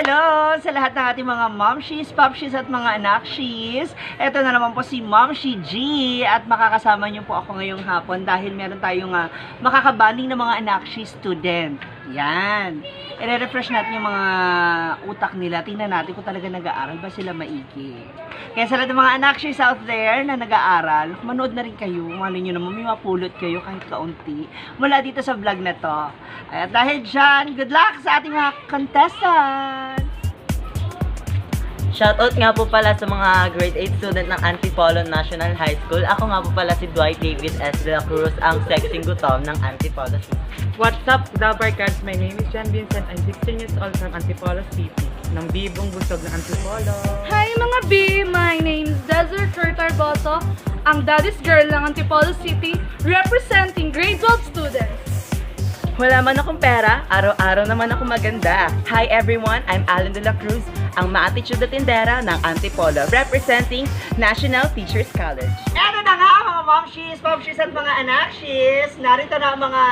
Hello sa lahat ng ating mga momshies, popshies at mga anakshis. Ito na naman po si Momshi G at makakasama niyo po ako ngayong hapon dahil meron tayong makakabanding ng mga anakshi student. Yan. I-refresh natin yung mga utak nila. Tingnan natin kung talaga nag-aaral ba sila maigi. Kaya sa lahat ng mga anakshis out there na nag-aaral, manood na rin kayo. Malay nyo naman, may mapulot kayo kahit kaunti mula dito sa vlog na to. At dahil dyan, good luck sa ating mga contestants! Shoutout nga po pala sa mga grade 8 student ng Antipolo National High School. Ako nga po pala si Dwight David S. De La Cruz, ang sexing gutom ng Antipolo City. What's up, Dabarkads? My name is John Vincent. I'm 16 years old from Antipolo City, ng bibong busog ng Antipolo. Hi mga B! My name is Desert Tarboso, ang daddy's girl ng Antipolo City, representing grade 12 students. Wala man akong pera, araw-araw naman ako maganda. Hi everyone, I'm Alan De La Cruz, ang ma-attitude na tindera ng Antipolo, representing National Teachers College. Eto na nga mga momshies, popshies at mga anakshis. Narito na ang mga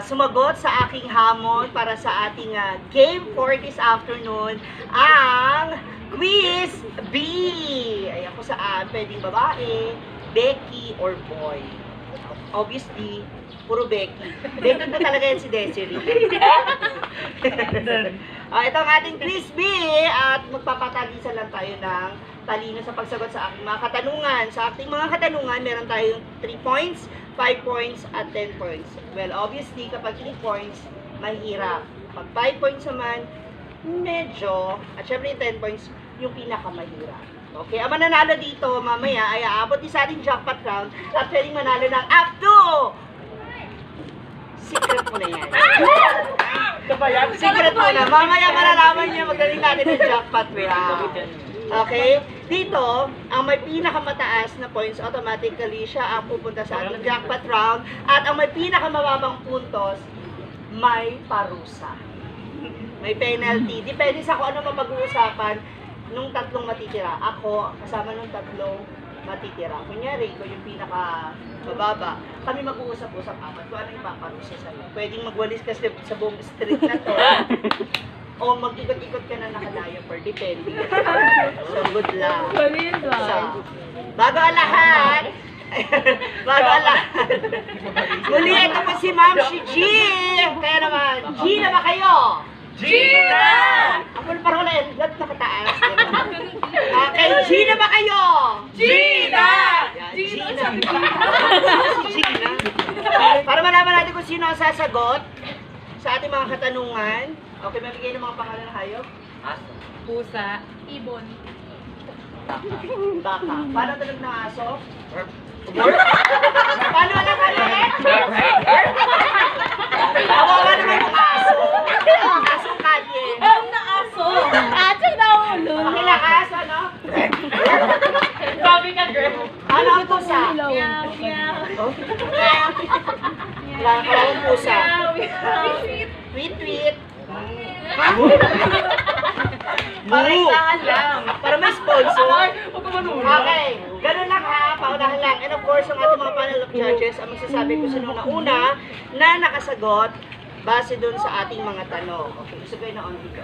sumagot sa aking hamon para sa ating game for this afternoon, ang Quiz B. Ay ako saan, pwedeng babae, Becky, or boy. Obviously, puro Becky. Becky na talaga yan si Desiree. Ito ang ating Quiz B at magpapatagisan lang tayo ng talino sa pagsagot sa aking mga katanungan. Sa ating mga katanungan, meron tayong 3 points, 5 points, at 10 points. Well, obviously, kapag 3 points, mahirap. Pag 5 points naman, medyo, at syempre yung 10 points, yung pinakamahirap. Okay, ang mananalo dito mamaya ay aabot din sa ating jackpot round at pwedeng manalo ng up to secret mo na yan. Secret mo na. Mamaya malalaman niyo magaling natin yung jackpot round. Okay? Dito, ang may pinakamataas na points, automatically siya ang pupunta sa ating jackpot round. At ang may pinakamababang puntos, may parusa. May penalty. Depende sa kung ano mapag-uusapan nung tatlong matitira. Ako, kasama nung tatlong matitira. Kunyari, ikaw yung pinaka-mababa. Kami mag-uusap-usap apat kung ano yung paparusa sa'yo. Pwedeng magwalis ka sa buong street na to. O mag-ikot-ikot ka na naka-diaper. Depende. So, good luck. So, bago ang lahat, muli, ito po si Momshi G. Kaya naman, G na ba kayo? Gina! Ako parang wala yan. Lahat nakataas. Okay, G na ba kayo? Gina! Gina. Gina. Para malaman natin kung sino ang sasagot sa ating mga katanungan. Okay, mabigay ng mga pangalan ng hayop? Pusa. Ibon. Baka. Paano tunog ng aso? Paano alam ka ulit? Awawa naman yung aso. Asong kalye. Ang na aso! Ate na ulo! Pakilakas, ano? Sabi ka, girl. Ano ang pusa? Meow, meow. Wala ka lang pusa. Tweet, tweet. Parang isahan lang. Para may sponsor. Huwag ka manulog. Okay. Ganun lang ha. Paunahan lang. And of course, ang ating mga panel of judges, ang magsasabi ko sino na una na nakasagot base dun sa ating mga tanong. Okay. Gusto ko yun na on video.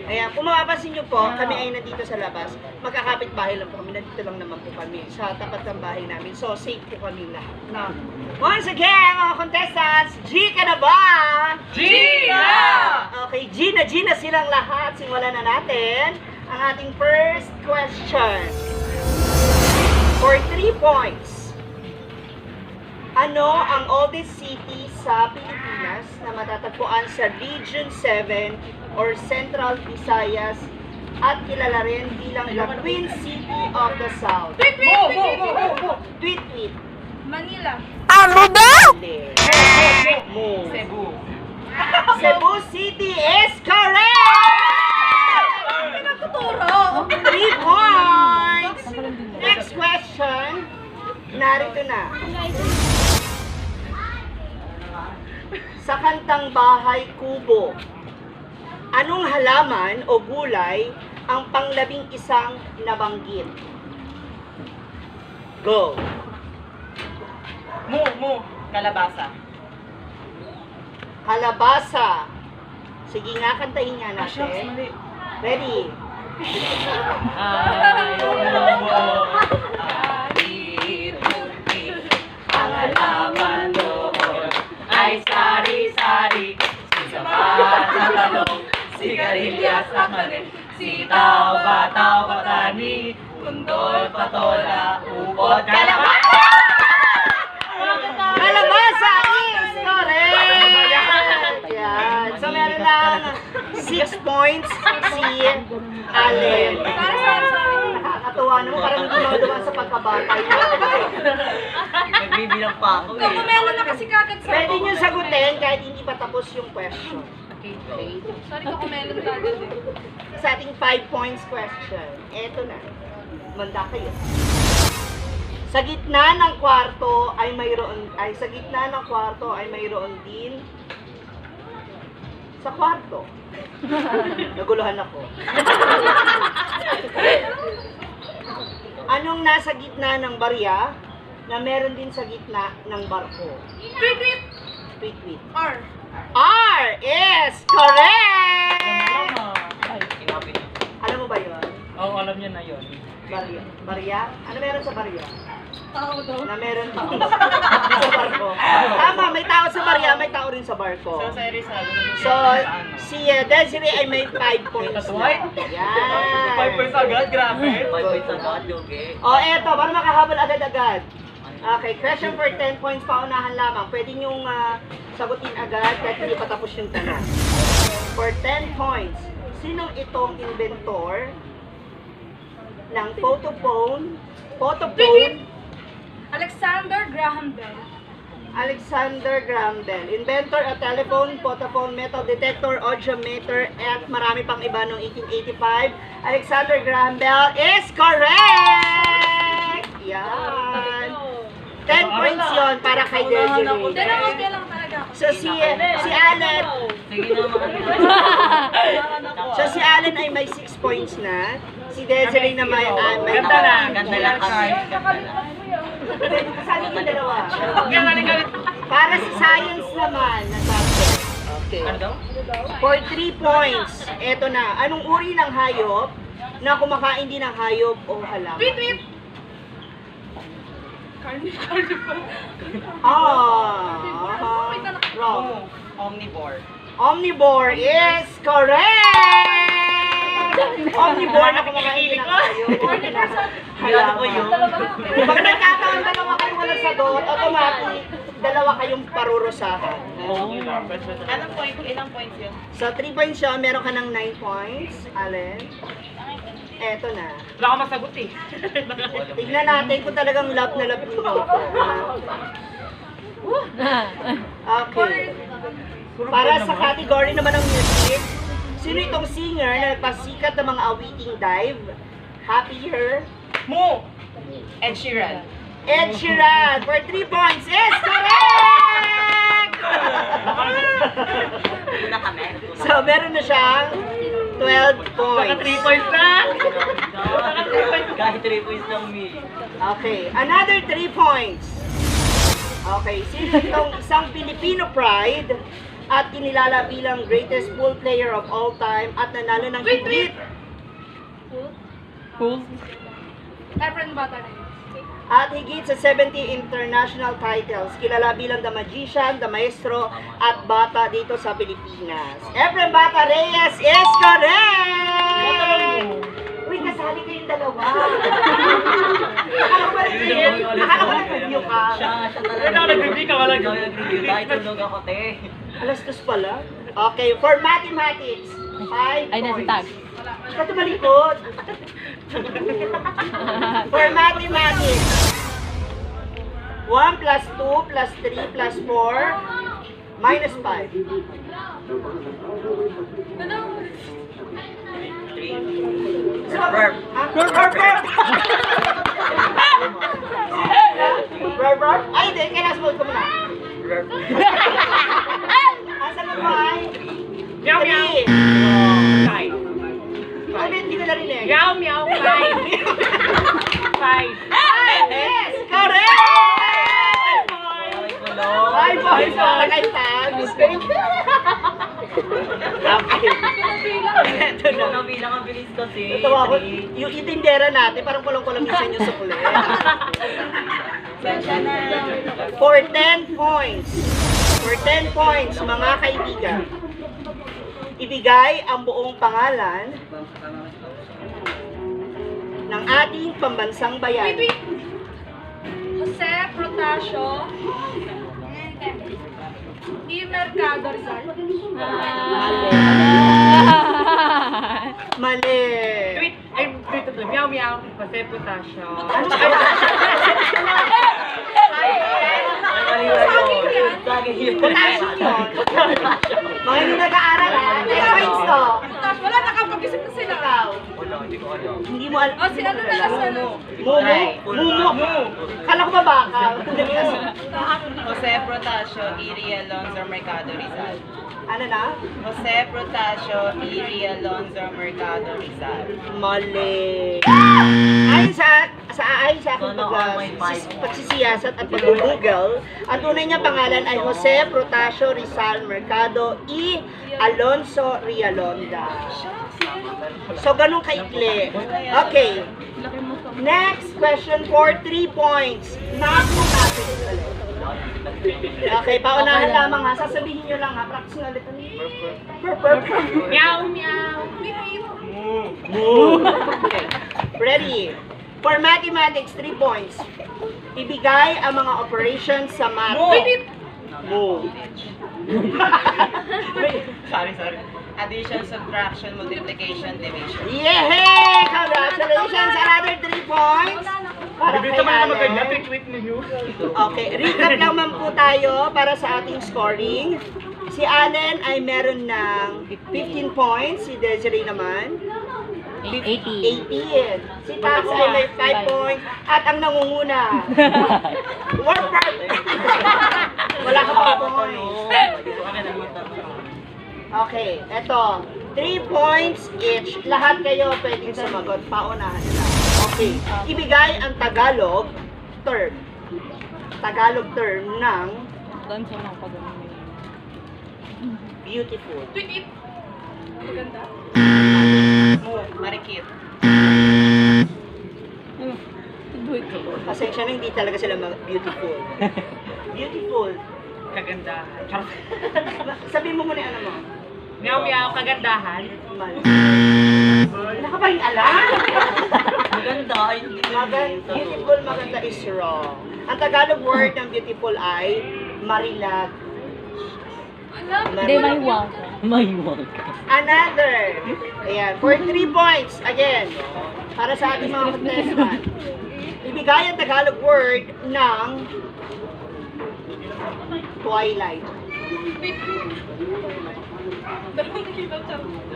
Ayan. Kung mapapansin nyo po, kami ay nandito sa labas. Magkakapit bahay lang po kami. Nandito lang naman po kami sa tapat ng bahay namin. So, safe po kami lahat. No? Once again, mga contestants, G ka na ba? Gina! Okay, Gina silang lahat. Simulan na natin ang ating first question. For 3 points. Ano ang oldest city sa Pilipinas na matatagpuan sa Region 7 or Central Visayas at kilala rin bilang the Twin City of the South? Tweet, tweet. Manila. Hindi. Mo. Cebu. Cebu City is correct! Pinagtuturo! 3 points! Next question. Narito na. Sa kantang Bahay Kubo, anong halaman o gulay ang pang-11 nabanggit? Go! Kalabasa. Kalabasa. Sige nga, kantahin nga natin. Ready? Ang halaman doon ay sari-sari, sisama sa talong, sigarilyas at mani, sitaw, bataw, patani, kundol, patola, ubod, kalabasa! Kalabasa is correct! Yan. So, meron lang 6 points si Allen. Nakakatuwa naman, parang dumaan sa pagkabata. Nagbibilang pa ako eh. Kumelo na kasi kagad sa Pwede nyo sagutin kahit hindi pa tapos yung question. Sorry ko kumelo na kagad eh. Sa ating 5 points question, eto na. Manda kayo. Sa gitna ng kwarto ay mayroon din sa kwarto. Naguluhan ako. Anong nasa gitna ng barya na meron din sa gitna ng barko? Tweet! Tweet. R. R is correct! Alam mo ba yun? Oo, alam niya na yun. Barya? Barya? Ano meron sa barya? Tao daw. Na meron din sa barko. Tama, may tao sa barya, may tao rin sa barko. So, si Desiree ay may 5 points na. Yan. 5 points agad, grabe. 5 points agad, Yogi. O, eto, para makahabol agad-agad. Okay, question for 10 points, paunahan lamang. Pwede niyong sagutin agad kahit hindi pa tapos yung tanong. For 10 points, sinong itong inventor ng photophone? Alexander Graham Bell. Alexander Graham Bell. Inventor of telephone, photophone, metal detector, audiometer, at marami pang iba noong 1885. Alexander Graham Bell is correct! Yan. 10 points yon para kay Desiree. Dalawang lang talaga. So si Allen, Sige naman. so si Allen ay may 6 points na. Si Desiree na may Ganda lang. Ganda lang kami. Kasali yung dalawa. Para si Science naman na subject. Okay. Ano daw? For 3 points, eto na. Anong uri ng hayop na kumakain din ng hayop o halaman? Tweet! Wrong. Omnivore. Omnivore is correct! Omnivore na kumakain din ng hayop. Ano po yun? Pag nagkataon dalawa kayong walang sagot, automatic dalawa kayong parurusahan. Ilang points yun? So 3 points siya, meron ka ng 9 points, Allen. Eto na. Wala ka masagot eh. Tignan natin kung talagang love na love mo ako. Okay. Para sa category naman ng music, sino itong singer na nagpasikat ng mga awiting dive? Happier? Mo! Ed Sheeran. Ed Sheeran for 3 points is correct! Una kami. So, meron na siyang 12 points. 3 points na! Kahit 3 points lang, Mi. Okay, another 3 points. Okay, sino itong isang Filipino pride at kinilala bilang greatest pool player of all time at nanalo ng higit Efren Batare. at higit sa 70 international titles, kilala bilang The Magician, The Maestro, at Bata dito sa Pilipinas. Efren Bata Reyes is correct! Uy, kasali kayong dalawa. Akala ko nag-review ka. Siya talaga. Ikaw nag-review ka, wala Ikaw nag-review. Dahil tulog ako, te. Alas dos pala. Okay, for mathematics, 5 Ay, nasa points. tag. Ikaw tumalikod. For mathematics, 1 plus 2 plus 3 plus 4 minus 5. Verb. Verb? Ay, hindi. Kailangan sumunod ko muna. Verb. Ang sagot mo ay Meow meow! 3. 5. Ulit, hindi ko narinig. Meow meow! 5. 5. Yes! Correct! Ay, kulong. 5 points para kay Tags. Okay. Ito na. Bilang ang bilis kasi. Ito ako, yung itindera natin, parang kulang-kulang minsan yung sukle. For 10 points. For 10 points, mga kaibigan. Ibigay ang buong pangalan ng ating pambansang bayan. Wait. Jose Protasio. E. Mercado Rizal. Mali. Tweet! Ay, tweet ito. Meow, meow. Jose Potasio. Potassium yun. Mga hindi nag-aaral ha. 10 points to. Wala, nakapag-isip na sila. Ikaw. Hindi mo alam. O, si ano na lang ano? Mumu. Kala ko ba baka? Jose Protasio, Iri Alonzo Mercado Rizal. Ano na? Jose Protasio, Iri Alonzo Mercado Rizal. Mali. Ayon sa aking pagsisiyasat at pag-google, ang tunay niyang pangalan ay Jose Protasio Rizal Mercado E. Alonzo Rialonda. So, ganun kaikli. Okay. Next question for 3 points. Naku natin ulit. Okay, paunahan lamang ha. Sasabihin nyo lang ha. Practice nga ulit. Meow, meow. Okay. Ready? For mathematics, 3 points. Ibigay ang mga operations sa math. Move. Sorry. Addition, subtraction, multiplication, division. Yehey! Congratulations! Another 3 points. Para kay Allen. tweet mo yun. Okay, recap lang man po tayo para sa ating scoring. Si Allen ay meron ng 15 points, si Desiree naman 18. Si Tax ay may 5 points at ang nangunguna. Work perfect. Wala ka pa points. Okay, eto. 3 points each. Lahat kayo pwedeng sumagot. Paunahan nila. Okay. Ibigay ang Tagalog term. Tagalog term ng beautiful. Tweet. Maganda. Marikit. Pasensya na, hindi talaga sila beautiful. Beautiful. Kagandahan. Sabihin mo muna yung ano mo. Meow, meow. Kagandahan. Mali. Wala ka pa rin alam. Maganda. Beautiful, maganda is wrong. Ang Tagalog word ng beautiful ay marilag. Marilag. Another. Ayan. For 3 points. Again. Para sa ating mga contestant. Ibigay ang Tagalog word ng twilight.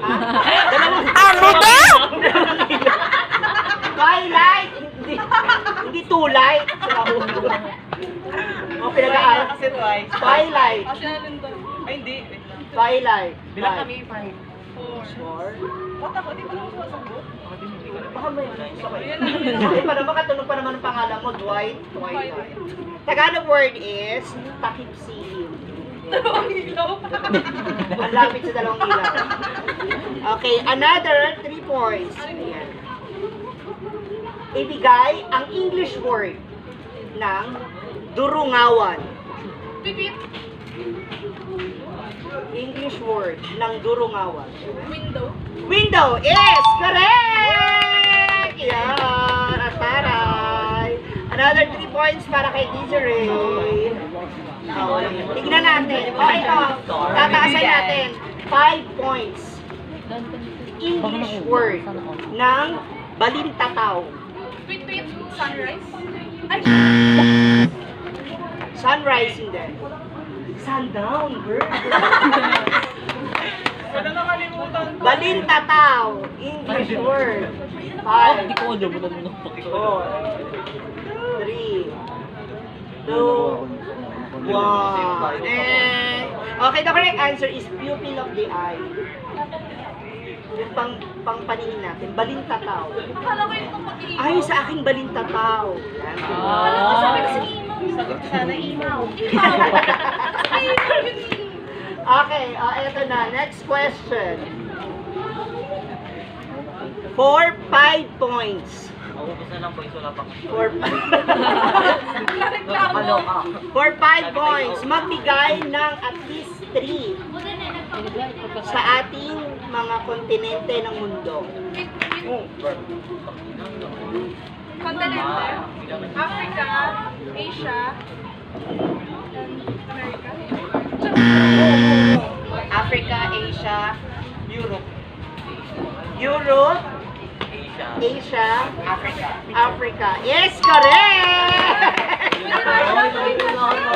Ha? Ano ba? Twilight! Hindi too light. O, pinag-aaral. Kasi twice. Twilight. Ay, hindi. Twilight. Bilang kami 5. 4. Ba't ako? Di ba lang sumasagot? Baka may okay, para makatunog pa naman ang pangalan mo, Dwight. Twilight. Tagalog word is takip silim. Ang lapit sa dalawang ilaw. Okay, another 3 points. Ayan. Ibigay ang English word ng durungawan. English word ng durungawan. Window is correct! Yan! Ataray! Another 3 points para kay Desiree. Okay. Tignan natin. O ito, tataasan natin. 5 points. English word ng balintataw. Sunrise. Sunrise hindi. Sundown, girl. Wala nakalimutan. Balintataw. English word. 5, 4, 3, 2, 1. Okay, the correct answer is pupil of the eye. Yung pang paningin natin, balintataw. Akala ko yung pag-iimaw. Ay, sa aking balintataw. Yan. Akala ko sabi kasi imaw. Sagot sana imaw. Okay, eto na. Next question. For 5 points. For 5 points, magbigay ng at least 3 sa ating mga kontinente ng mundo. Continente, Africa, Asia, and America. Africa, Asia, Europe, Asia, Africa. Yes, correct!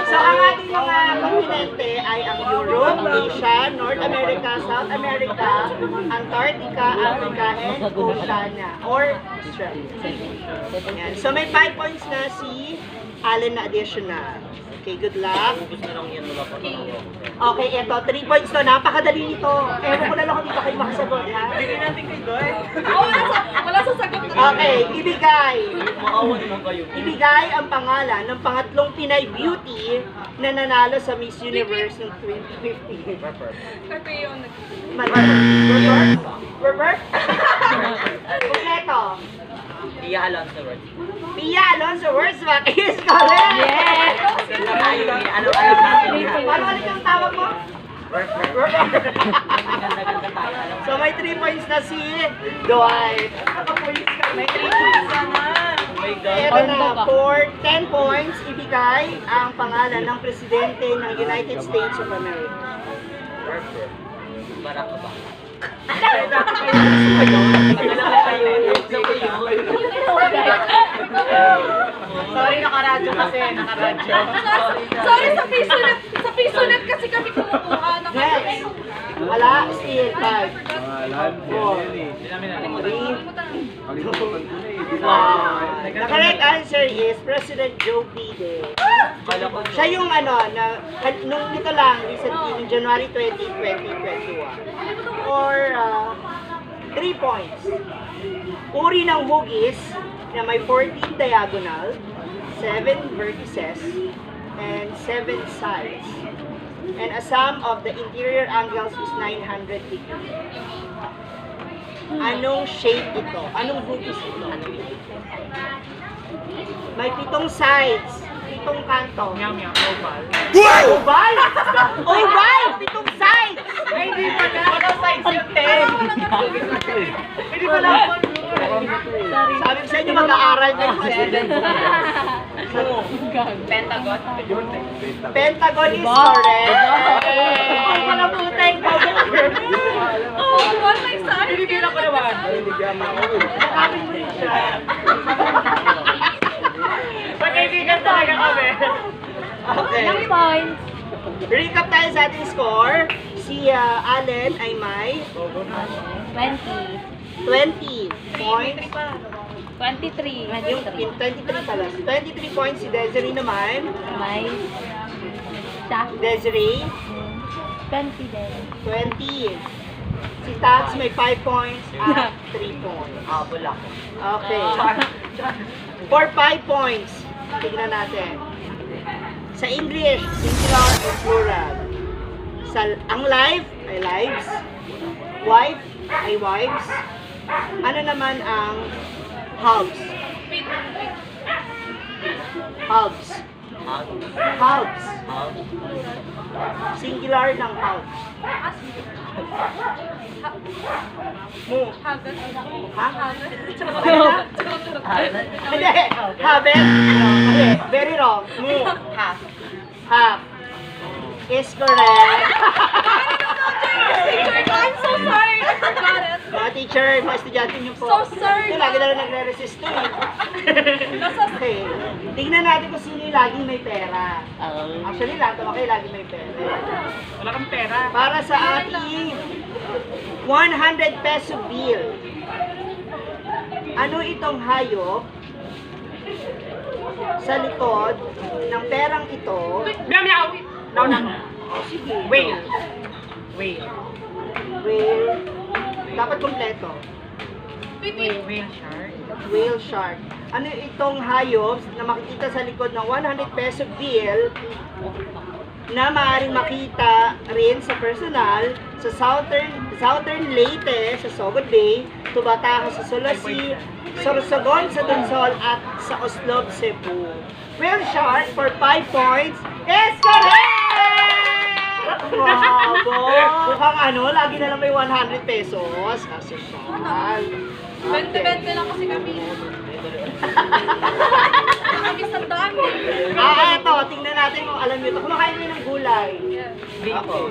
So, ang ating mga kontinente ay ang Europe, Asia, North America, South America, Antarctica, Africa, and Oceania, or Australia. Yan. So, may 5 points na si Allen na additional. Okay, good luck. Okay, eto, 3 points to. Napakadali nito. Ewan ko na lang kung di ba kayo makasagot, ha? Wala sa sagot na. Okay, ibigay ang pangalan ng pangatlong Pinay beauty na nanalo sa Miss Universe ng 2015. Pepe yung Robert? Kompleto. Pia Alonso Wurzbach is correct! Yes! Ano ulit yung tawag mo? So may 3 points na si Dwight. May 3 points na. Ito na, for 10 points, ibigay ang pangalan ng Presidente ng United States of America. Barack Obama. Sorry, nakaradyo kasi. Nakaradyo. Sorry, sa pisonet kasi kami kumukuha ng Next. Wala, still 5, 4, 3, the correct answer is President Joe Biden. Siya yung nung dito lang, recently, noong January 20, 2021. For 3 points. Uri ng hugis na may 14 diagonal, 7 vertices, and 7 sides. And a sum of the interior angles is 900 degrees. Anong shape ito? Anong hugis ito? May 7 sides, 7 kanto. Oval. Oval? Oval! 7 sides! Hindi pala. Ano size yung 10? Hindi pala. Sabi ko sa inyo, mag-aaral na yung Pentagon? Pentagon is correct. Ang malabutay ko. Oh, one my son. Binibilang ko naman. Nakapin mo rin siya. Magkaibigan talaga kami. Okay. Points. Recap tayo sa ating score. Si Allen ay may 20 points. 23. Yung 23 pala. 23 points si Desiree naman. May sa Desiree, 20 din. 20. Si Tats may 5 points at 3 points. Okay. For 5 points, tignan natin. Sa English, singular or plural. Ang life ay lives. Wife ay wives. Ano naman ang halves? Halves. Halves. Singular ng halves. Mo. Ha? Hindi. Habit. Hindi. Very wrong. Mo. Half. Half. Is correct. I'm so sorry. I forgot it. Mga teacher, mga estudyante niyo po. So sorry, Ito, lagi na lang nagre-resist to eh. Okay. Tingnan natin kung sino yung laging may pera. Actually, lahat naman kayo laging may pera. Wala kang pera. Para sa ating 100 peso bill. Ano itong hayop sa likod ng perang ito? Meow meow! No, no. Sige. Whale. Whale. Whale. Dapat kompleto. Whale shark. Whale shark. Ano itong hayop na makikita sa likod ng 100 peso bill na maaaring makita rin sa personal sa Southern Leyte sa Sogod Bay, Tubataha sa Solosi, Sorsogon sa Donsol at sa Oslob, Cebu. Will Shark for 5 points is correct! Bravo! Mukhang ano, lagi na lang may 100 pesos. Asosyal. 20-20 lang kasi kami. Kami sa dami. Eto, tingnan natin kung alam nyo ito. Kumakain nyo ng gulay. Okay.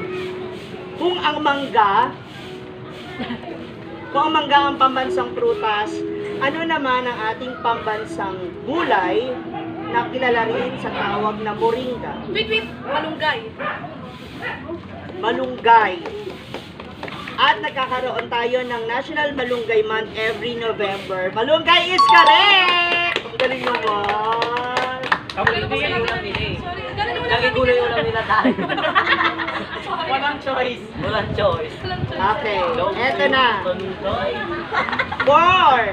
Kung ang mangga ang pambansang prutas, ano naman ang ating pambansang gulay na kilala rin sa tawag na moringa? Wait, malunggay. Malunggay. At nagkakaroon tayo ng National Malunggay Month every November. Malunggay is correct! Ang galing naman! Sorry, ganun naman Lagi gulay ulam nila tayo. Walang choice. Walang choice. Okay, eto na. 4!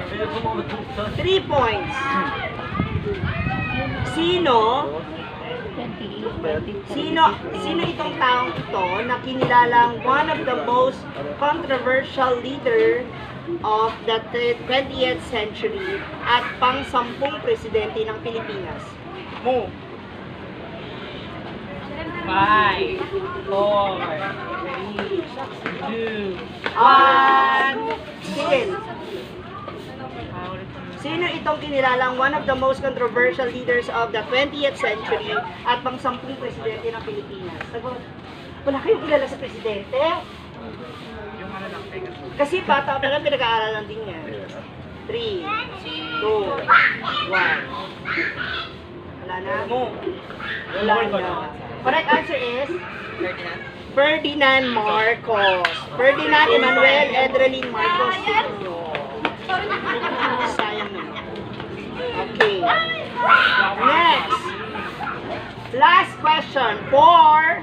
3 points. Sino itong taong ito na kinilalang one of the most controversial leader of the 20th century at pang-10 presidente ng Pilipinas? Mo. 5, 4, 3, 2, 1. Sige. Sino itong kinilalang one of the most controversial leaders of the 20th century at pang-10 presidente ng Pilipinas? Sagot, wala kayong kilala sa presidente? Kasi bata pa lang, pinag-aaralan din niya. 3, 2, 1. Wala na? Wala na. Correct answer is? Ferdinand Marcos. Ferdinand Emmanuel Edralin Marcos Sr. Sayang naman. Okay. Next. Last question for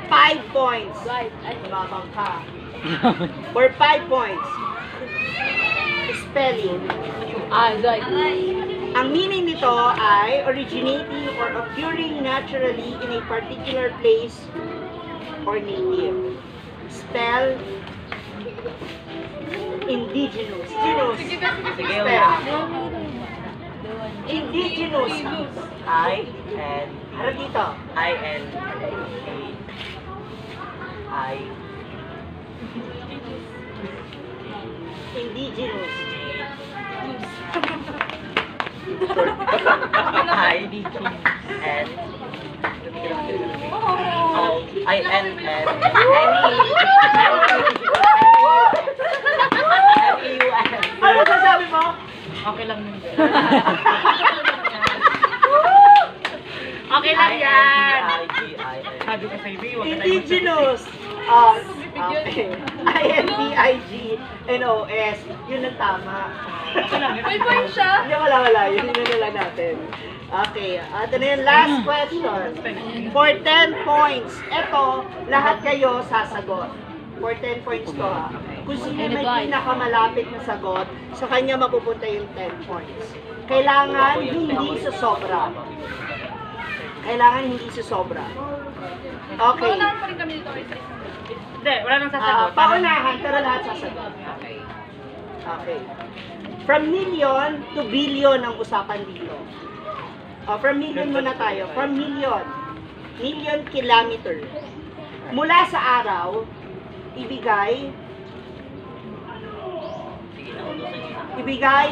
5 points. Babang ka. For 5 points. Spelling. Ang meaning nito ay originating or occurring naturally in a particular place or native. Spell indigenous. Sige, Spell. Indigenous. I-N. Harap dito. I-N-A-I. Indigenous. I-N. Oh, I-N-N. M-E-U-N. Ano sasabi mo? Okay lang yun. Okay lang yan. I-N-D-I-N. Sabi ko sa iyo, Indigenous. Okay. I-N-D-I-G-N-O-S. Yun ang tama. May point siya. Hindi, wala. Yun na lang natin. Okay. Ito na yung last question. For 10 points. Ito, lahat kayo sasagot. For 10 points to ha. Kung sino may pinakamalapit na sagot, sa kanya mapupunta yung 10 points. Kailangan hindi sa sobra. Okay. Paunahan pa rin kami dito kay Sai. Hindi, wala nang sasagot. Paunahan, pero lahat sasagot. Okay. From million to billion ang usapan dito. From million muna tayo. From million. Million kilometer. Mula sa araw, ibigay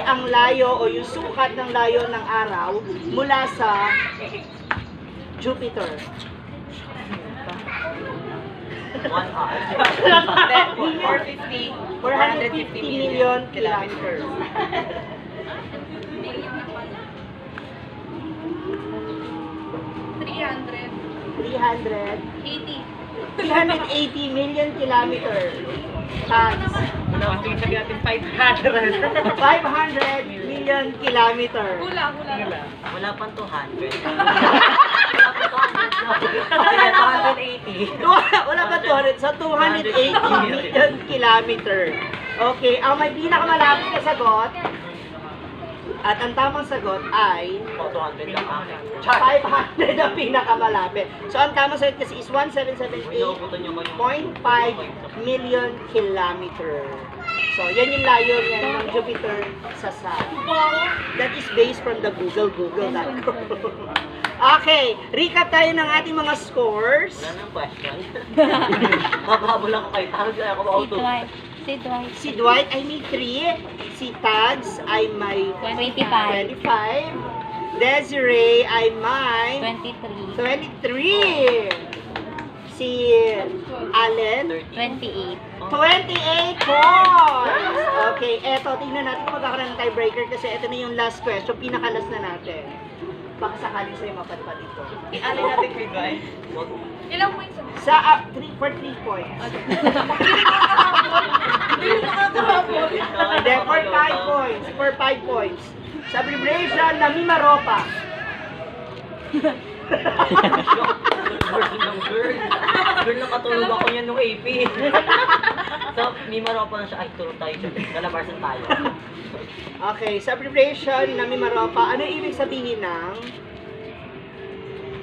ang layo o yung sukat ng layo ng araw mula sa Jupiter. 1 hour. 450 million kilometers. 380 million kilometers. Tons. Sige, sabi natin 500. 500 million kilometers. Hula. Wala pang 200. Wala pang 280. Wala ba 200? So, 280 million kilometer. Okay, ang may pinakamalapit na sagot, At ang tamang sagot ay 200 lang akin. 500 ang pinakamalapit. So, ang tamang sagot kasi is 1778.5 million kilometer. So, yan yung layo niyan ng Jupiter sa Sun. That is based from the Google.com. Okay, recap tayo ng ating mga scores. Wala nang question. Makahabol ako kayo. Tawag na ako Si auto. Dwight. Si Dwight. Si Dwight ay may 3, si Tags ay may 25. 25, Desiree ay may 23. 23, si Allen 28. 28 points! Okay, eto, tingnan natin kung magkakaroon ng tiebreaker kasi ito na yung last question, pinakalas na natin. Baka sakali sa'yo mapadpad ito. Alin natin kay Guy? Ilang points? Sa 3 for 3 points. Hindi, for 5 points. For 5 points. Sa abbreviation na Mimaropa. Girl, nakatulog ako yan nung AP. So, may maropa na siya. Ay, tulog tayo siya. Galabarsan tayo. Okay, sa abbreviation na Mimaropa, ano ibig sabihin ng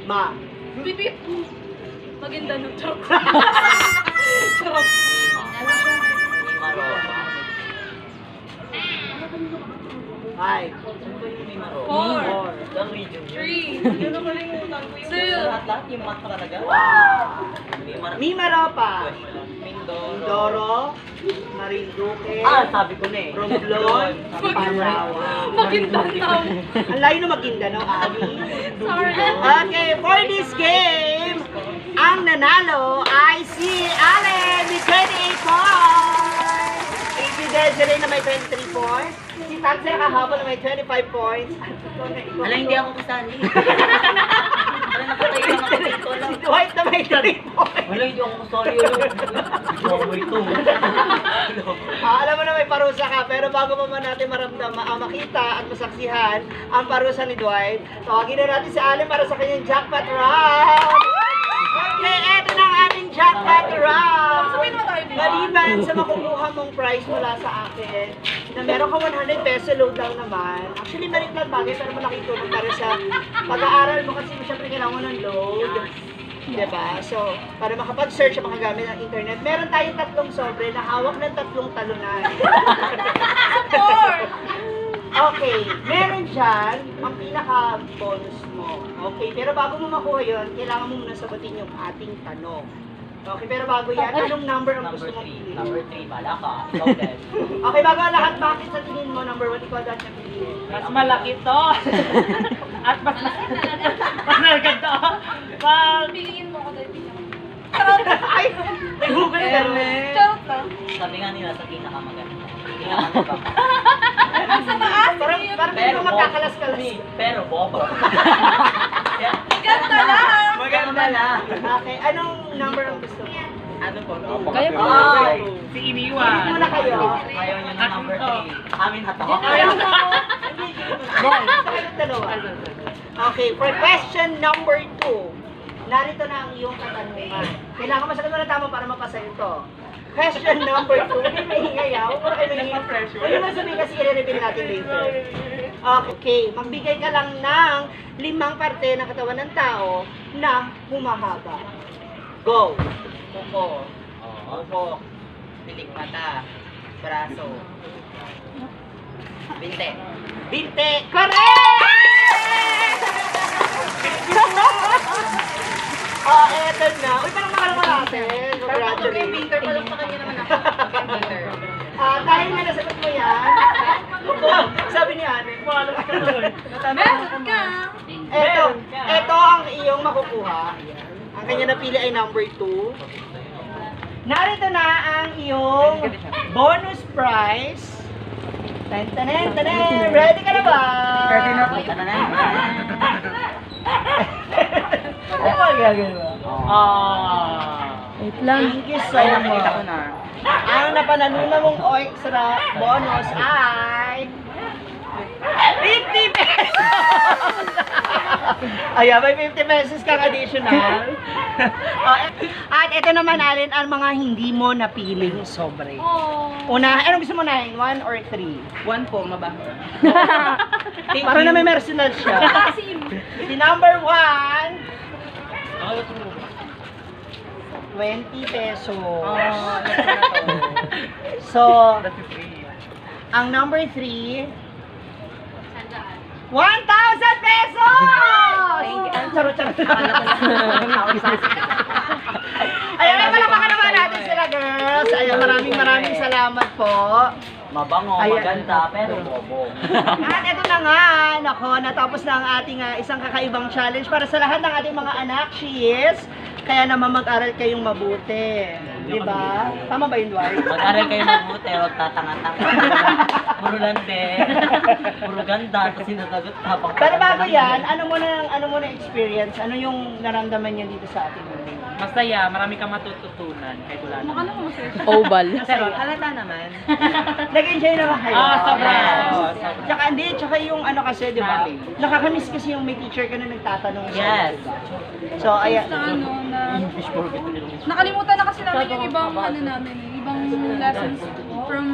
ma? Bibip. Maganda ng joke. May maropa. 5, Saan ba yung may maropa? 4, Ang region yun. 3, 2, Lahat yung mat pa talaga? May maropa. Mimaropa. Mindoro. Mindoro, Marinduque, Ah, sabi ko na eh. Romblon, Palawan. Maguindanao. Ang layo na Maguindanao, Abi. Sorry. Okay, for this game, ang nanalo ay si Allen with 28 points. Si Desiree na may 23 points. Si Tags na kahabol na may 25 points. Ala, hindi ako kasali. Ala, nakatay lang ako dito lang. Si Dwight na may 3 points. Wala, hindi ako kasali. Ano mo ito? Alam mo na may parusa ka, pero bago pa man natin makita at masaksihan ang parusa ni Dwight, tawagin na natin si Allen para sa kanyang jackpot round! Okay, eto na ang ating jackpot round! Maliban sa makukuha mong prize mula sa akin, na meron ka 100 peso load lang naman. Actually, marit lang bagay, pero malaking tulong para sa pag-aaral mo kasi syempre kailangan mo ng load. Diba? So, para makapag-search at makagamit ng internet, meron tayong 3 sobre na hawak ng 3 talunan. Okay, meron dyan ang pinaka-bonus mo. Okay, pero bago mo makuha yun, kailangan mo muna sagutin yung ating tanong. Okay, pero bago yan, anong number ang gusto mong piliin? Number 3, bala ka. Ikaw din. Okay, bago ang lahat, bakit sa tingin mo, number 1, ikaw dapat yung piliin? Mas malaki to. At mas maganda. Piliin mo ako dahil pinaka. Ay, may Google ka rin. Charot ka. Sabi nga nila sa pinakamaganda. Pinakamaganda. Sa taas. Parang hindi mo magkakalas-kalas. Pero bobo. Ganda lang. Maganda lang. Okay, anong number ang gusto mo? Ano po? Kayo po. Ay! Si Hindi Iniwan. muna kayo. Ayaw niya ng number 3. Amin hato. Boy, kayong dalawa. Okay, for question number 2. Narito na ang iyong katanungan. Kailangan masagot mo na tama para mapasa ito. Question number 2. Hindi mahingay ah. Huwag mo na kayo mahingay. Huwag mo sabihin kasi i-reveal natin later. Okay, magbigay ka lang ng 5 parte ng katawan ng tao na humahaba. Go! Kuko. Upo. Pilik mata. Braso. Binte. Binte! Correct! Oh, eto na. Uy, parang nakalaman natin. Congratulations. pa lang sa kanya naman ako. Dahil nga nasagot mo yan, sabi ni Ane, Meron ka. Ito ang iyong makukuha. Ang kanya napili ay number 2. Narito na ang iyong bonus prize. Tan-tanan, tanan. Ready ka na ba? Ready na po. Ano ba gagawin? Wait lang. Thank you so Ay, nakikita ko much. na. Ang napananuna mong extra bonus ay 50 pesos! Ayan, may 50 pesos kang additional. At ito naman, Alin, ang mga hindi mo napiling sobre. Oh. Una, anong gusto mo na? 1 or 3? 1 po, mabaho. Para na may personal siya. Si number 1, 20 pesos. So, ang number 3, 1,000 pesos! Charot. Ayan, palakpakan naman natin sila, girls. Ayan, maraming salamat po. Mabango, Ayan. maganda, pero bobo. At ito na nga, nako, natapos na ang ating isang kakaibang challenge para sa lahat ng ating mga anak, she's. Kaya naman mag-aral kayong mabuti. Di ba? Tama ba yun, Dwight? Mag-aral kayo mabuti, huwag tatanga-tanga. Puro lande. Puro ganda, tapos sinasagot habang Pero bago yan, ano mo na experience? Ano yung naramdaman niyo dito sa ating mundo? Masaya, marami kang matututunan kahit wala na. Ano ko masaya? Oval. Pero halata naman. Nag-enjoy naman kayo? Sobra. Tsaka yung ano kasi, di ba? Nakakamiss kasi yung may teacher ka na nagtatanong sa'yo, Yes. diba? So, ayan. Sa ano na... Nakalimutan na kasi namin yung ibang ano namin, ibang lessons from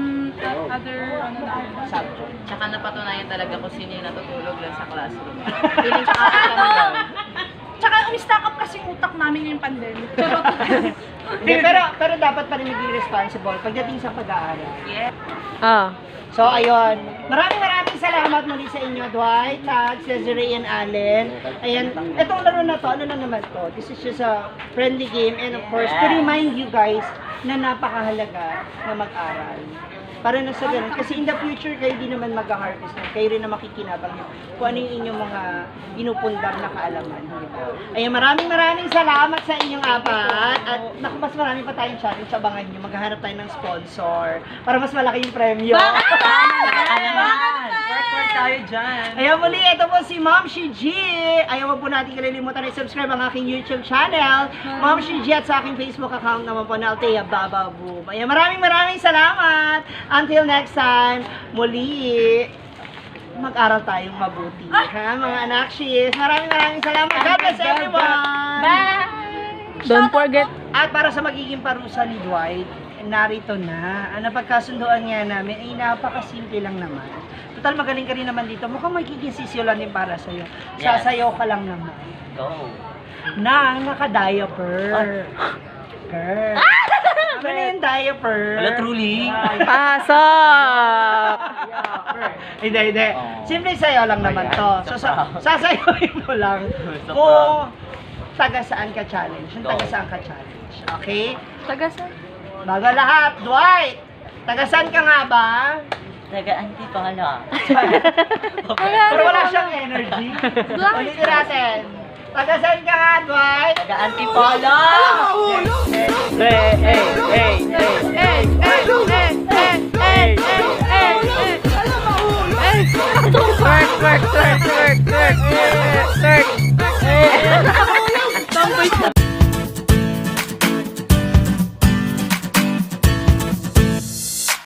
other ano namin. Subject. Tsaka napatunayan talaga kung sino yung natutulog lang sa classroom. Feeling sa kakasama lang. Tsaka umi-stack up kasi yung utak namin ngayong pandemic. Hindi, pero dapat pa rin maging responsible pagdating sa pag-aaral. Yeah. So, ayun. Maraming salamat muli sa inyo, Dwight, Tag, Cesare, and Allen. Ayan, itong laro na to, ano lang naman to? This is just a friendly game and of course, to remind you guys na napakahalaga na mag-aral. Para na sa ganun. Kasi in the future, kayo din naman mag-harvest na. Kayo rin na makikinabang nyo kung ano yung inyong mga inupundar na kaalaman. Ayan, maraming salamat sa inyong apat. At naku, mas marami pa tayong challenge. Abangan nyo. Maghahanap tayo ng sponsor para mas malaki yung premyo. Work tayo dyan. Ayan muli, ito po si Ma'am Shiji. Ayaw wag po natin kalilimutan na i-subscribe ang aking YouTube channel. Ma'am Shiji at sa aking Facebook account naman po na Althea Baba Boom. Ayan, maraming salamat. Until next time, muli, mag-aral tayong mabuti. Ha, mga anak shis. Maraming salamat. God bless everyone. Bye! Don't forget. At para sa magiging parusa ni Dwight, narito na. Ang napagkasunduan nga namin ay napakasimple lang naman. Total, magaling ka rin naman dito. Mukhang magiging sisiyo lang din para sa'yo. Sasayaw ka lang naman. Go. Nang naka-diaper. Girl. Ano na yung diaper? Wala, truly. Pasok! Hindi. Oh. Simple sayo lang naman to. So, sasayawin mo lang kung taga saan ka challenge. Yung taga saan ka challenge. Okay? Tagasan? Bago lahat, Dwight! Taga saan ka nga ba? Taga-antipala. Pero wala siyang energy. Ulitin natin. Taga saan ka nga, Dwight? Taga-antipala. Hey!